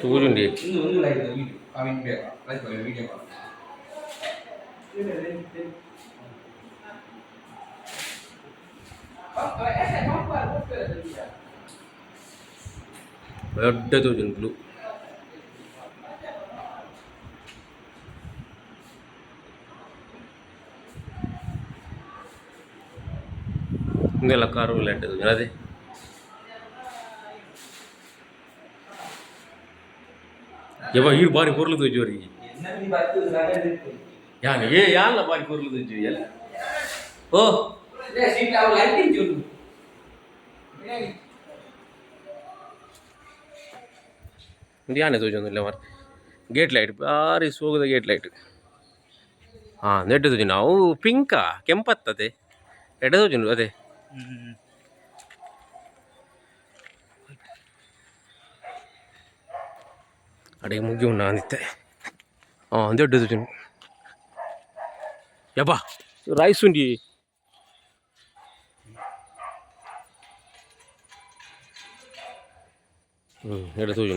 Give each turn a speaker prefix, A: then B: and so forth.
A: ತೂಜುಂಡಿ. ಎಡ್ಡೆ ತೋಜುಂಡು blue. ಇಂದೆಲ್ಲ car ಎಡ್ಡೆ ತೋಜುಂಡು ಅದೇ. ಯವ್ವ, ಈರ್ ಬಾರಿ ಪೊರ್ಲು ತೋಜುವರ್. ಯಾನ್ ಏ ಯಾನ್ಲ ಬಾರಿ ಪೊರ್ಲು ತೋಜು ಎಲ್ಲ. ಓ ಉಂದು ಯಾನೆ ತೋಜೊಂದುಲ್ಲೆ ಮಾರ್ರೆ. ಗೇಟ್ ಲೈಟ್ ಬಾರಿ ಸೋಕುದ ಗೇಟ್ ಲೈಟ್. ಹಾ, ಎಡ್ಡೆ ತೋಜುಂಡು. ಅವು ಪಿಂಕಾ ಕೆಂಪತ್ತದೆ, ಎಡ್ಡೆ ತೋಜುಂಡು ಅದೇ. ಅಡೆಗೆ ಮುಗಿ ಉಂಡು ಅಂದಿತ್ತೆ. ಹಾಂ, ಉಂದು ಎಡ್ಡೆ ತೋಜುಂಡು. ಯಬ್ಬಾ, ರೈಸ್ ಉಂಡಿ. ಎಡ್ಡೆ ತೋಜುಂಡು.